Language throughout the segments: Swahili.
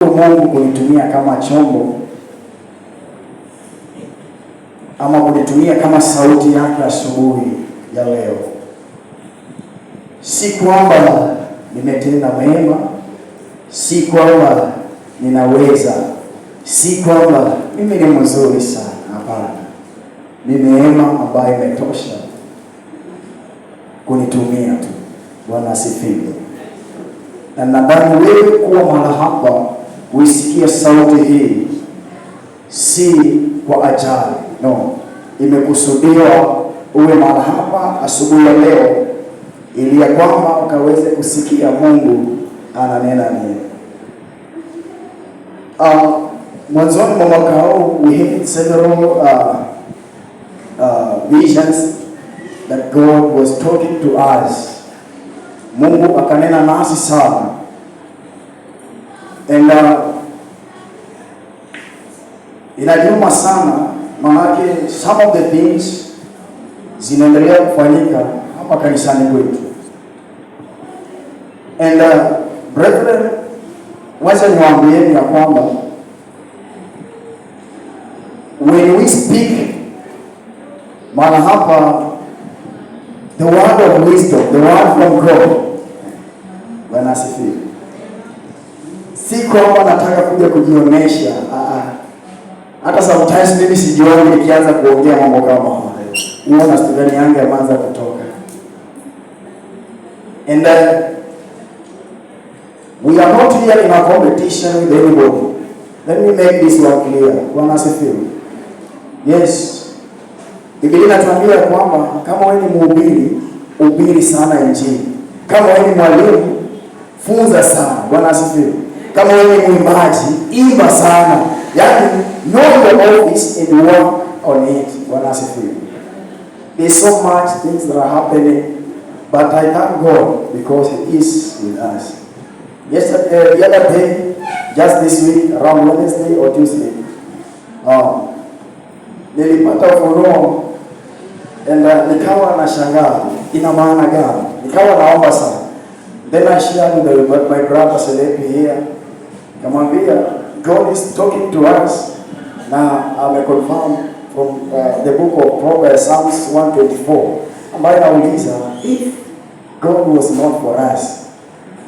Mungu kunitumia kama chombo ama kunitumia kama sauti yake asubuhi ya leo. Si kwamba nimetenda mema, si kwamba ninaweza, si kwamba mimi ni mzuri sana. Hapana, ni neema ambayo imetosha kunitumia tu. Bwana asifiwe. Na nadhani wewe kuwa mahala hapa kuisikia sauti hii si kwa ajali, no, imekusudiwa uwe mahala hapa asubuhi ya leo ili ya kwamba ukaweze kusikia Mungu ananena nini. Mwanzoni mwa mwaka huu we had several visions that God was talking to us. Mungu akanena nasi sana and inaniuma sana maanake some of the things zinaendelea kufanyika hapa kanisani kwetu. And brethren, wacha niwaambieni ya kwamba when we speak maana hapa the word of wisdom, the word from God. Bwana asifiwe. Si kwamba nataka kuja kujionyesha. Hata sometimes mimi sijioni nikianza kuongea mambo kama hayo. Uona student yangu ameanza kutoka. And we are not here in a competition with anybody. Let me make this one clear. Bwana asifiwe. Yes. Biblia inatuambia kwamba kama wewe ni mhubiri, hubiri sana Injili. Kama wewe ni mwalimu, funza sana. Bwana asifiwe. Kama wewe ni mwimbaji, imba sana. Yaani, know your office and work on it. Bwana asifiwe. There's so much things that are happening, but I thank God because He is with us. Yesterday, the other day, just this week, around Wednesday or Tuesday, nilipata ufunuo and nikawa nashangaa ina maana gani? Nikawa naomba sana. Then I shared with my brother Selepi here. Kamwambia God is talking to us na ameconfirm from the book of Proverbs, Psalms 124, ambayo inauliza, "If God was not for us,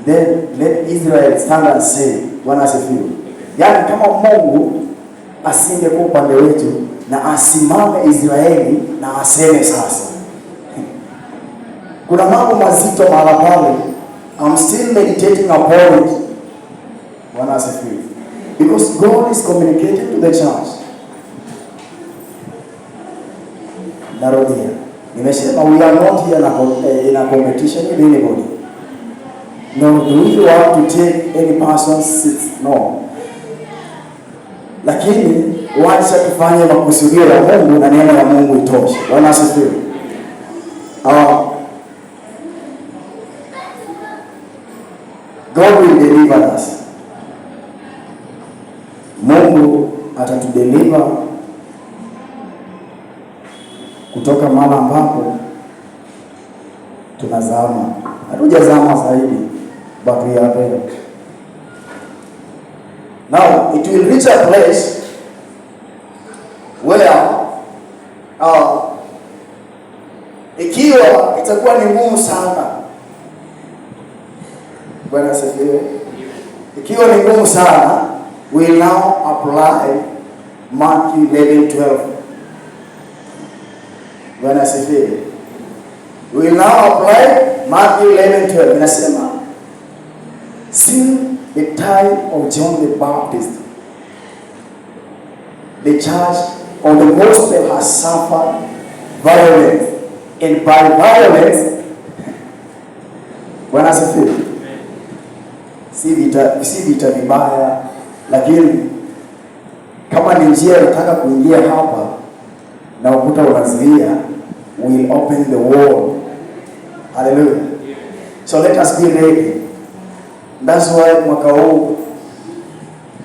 then let Israel stand and say." Bwana asifiwe. Yaani kama Mungu asingekuwa upande wetu, na asimame Israeli na aseme sasa. Kuna mambo mazito mahala pale. I'm still meditating upon it. Bwana asifiwe. Because God is communicating to the church. Narudia. Nimesema we are not here in a competition with anybody. No, do we want to take any person's seats? No. Lakini wacha tufanye makusudio ya Mungu na neno ya Mungu itoshe. Bwana asifiwe. God will deliver us. Mungu atatudeliver kutoka mahali ambapo tunazama. Hatujazama zaidi, but we are there. Now, it will reach a place where ikiwa itakuwa ni ngumu sana. Bwana asifiwe. Ikiwa ni ngumu sana, we will now apply Matthew 11:12. Bwana asifiwe. We will now apply Matthew 11:12. Inasema, "Since the time of John the Baptist, the church of the gospel has suffered violence, and by violence." Bwana asifiwe. Si vita vibaya, lakini kama ni njia unataka kuingia hapa na ukuta unazuia, we'll open the wall. Hallelujah. So let us be ready. That's why mwaka huu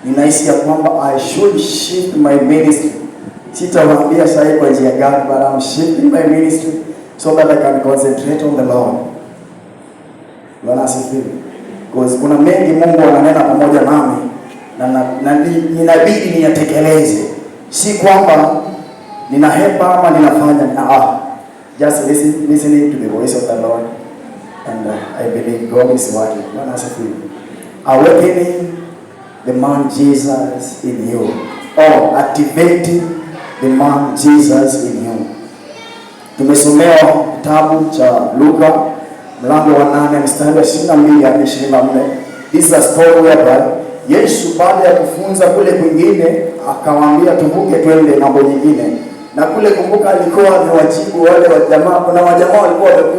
ninahisi ya kwamba I should shift my ministry. Sitawaambia sasa kwa njia gani, but I'm shifting my ministry so that I can concentrate on the Lord. Bwana asifiwe. Because kuna mengi Mungu ananena pamoja nami na ninabidi niyatekeleze, si kwamba ninahepa ama ninafanya just listening to the voice of the Lord, and I believe God is working. Bwana asifiwe. Awakening the man Jesus in you or activating the man Jesus in you. Tumesomewa kitabu cha Luka mlango wa 8 mstari wa 22 hadi 24. This is a story whereby Yesu baada ya kufunza kule kwingine akawaambia tuvuke twende ng'ambo nyingine, na kule kumbuka, alikuwa amewajibu wale wajamaa. Kuna wajamaa walikuwa wamekuja